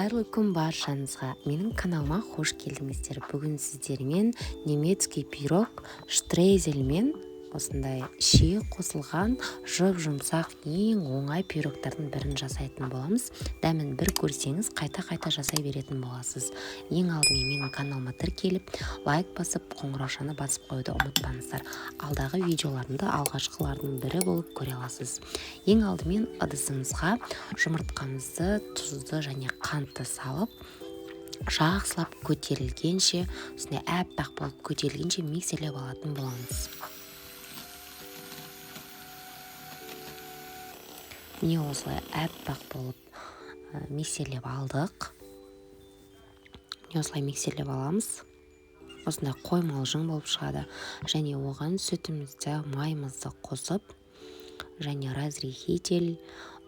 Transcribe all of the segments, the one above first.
Қайырлы күн баршаңызға. Менің каналыма қош келдіңіздер. Бүгін сіздермен немецкий пирог штрейзельмен осындай шие қосылған жұп-жұмсақ ең оңай пирогтардың бірін жасайтын боламыз. Дәмін бір көрсеңіз, қайта-қайта жасай беретін боласыз. Ең алдымен менің каналыма тіркеліп, лайк басып, қоңыраушаны басып қоюды ұмытпаңыздар. Алдағы видеоларымды алғашқылардың бірі болып көре аласыз. Ең алдымен ыдысымызға жұмыртқамызды, тұзды және қантты салып, жақсылап көтерілгенше, осындай әппақ болып көтерілгенше миксерлеп алатын боламыз. Міне осылай әппақ болып миксерлеп алдық. Міне осылай миксерлеп аламыз. Осындай қоймалжың болып шығады. Және оған сүтімізді, майымызды қосып, және разрыхитель,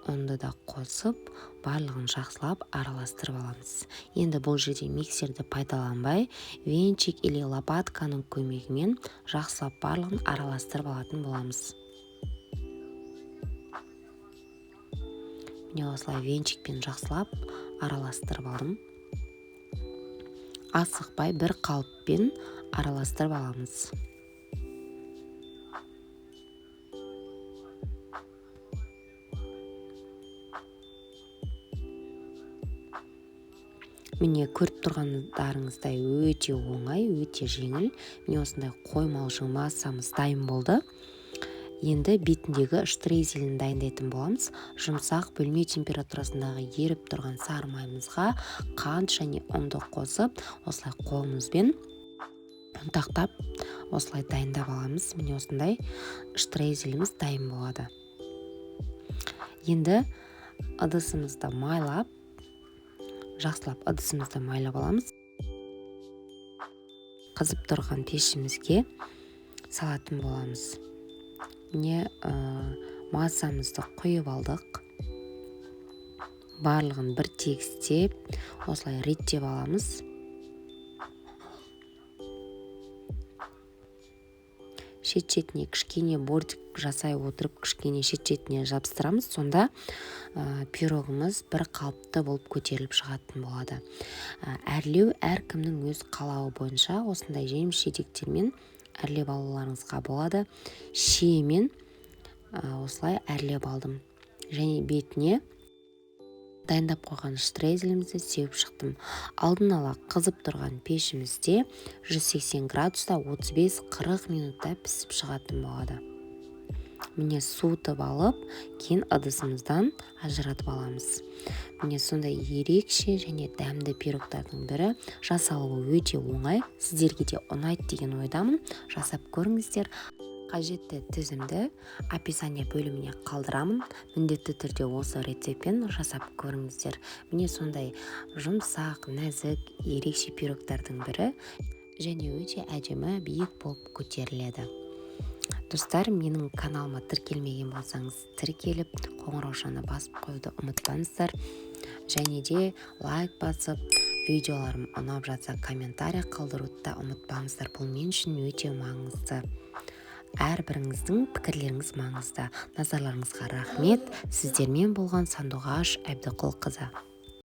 ұнды да қосып, барлығын жақсылап араластырып аламыз. Енді бұл жерде миксерді пайдаланбай, венчик или лопатканың көмегімен жақсылап барлығын араластырып алатын боламыз. Міне осылай венчикпен жақсылап араластырып алдым. Асықпай бір қалыппен араластырып аламыз. Міне көріп тұрғандарыңыздай өте оңай, өте жеңіл. Міне осындай қоймалжың массамыз дайын болды. Енді бетіндегі штрейзелін дайындайтын боламыз. Жұмсақ бөлме температурасындағы еріп тұрған сары майымызға қант және ұнды қосып, осылай қолымызбен ұнтақтап, осылай дайындап аламыз. Міне осындай штрейзеліміз дайын болады. Енді ыдысымызды майлап, жақсылап ыдысымызды майлап аламыз. Қызып тұрған пешімізге салатын боламыз. Міне, массамызды құйып алдық. Барлығын бір тегістеп, осылай реттеп аламыз. Шет-шетіне кішкене бортик жасай отырып, кішкене шет-шетіне жабыстырамыз. Сонда, пирогымыз бір қалыпты болып көтеріліп шығатын болады. Әрлеу әркімнің өз қалауы бойынша осындай жеміс жидектермен әрлеп алуларыңызға болады. Шиемен, осылай әрлеп алдым. Және бетіне дайындап қойған штрейзелімізді сеуіп шықтым. Алдын ала қызып тұрған пешімізде 180 градуста 35-40 минутта пісіп шығатын болады. Міне суытып алып, кейін ыдысымыздан ажыратып аламыз. Міне сондай ерекше және дәмді пирогтардың бірі. Жасалуы өте оңай, сіздерге де ұнайды деген ойдамын. Жасап көріңіздер. Қажетті тізімді описание бөліміне қалдырамын. Міндетті түрде осы рецептпен жасап көріңіздер. Міне сондай жұмсақ, нәзік, ерекше пирогтардың бірі және өте әдемі биік болып көтеріледі. Достар, менің каналыма тіркелмеген болсаңыз, тіркеліп, қоңыраушаны басып қоюды ұмытпаңыздар. Және де лайк басып, видеоларым ұнап жатса, комментарий қалдыруды да ұмытпаңыздар. Бұл мен үшін өте маңызды. Әрбіріңіздің пікірлеріңіз маңызды. Назарларыңызға рахмет. Сіздермен болған Сандуғаш Әбдіқұлқызы.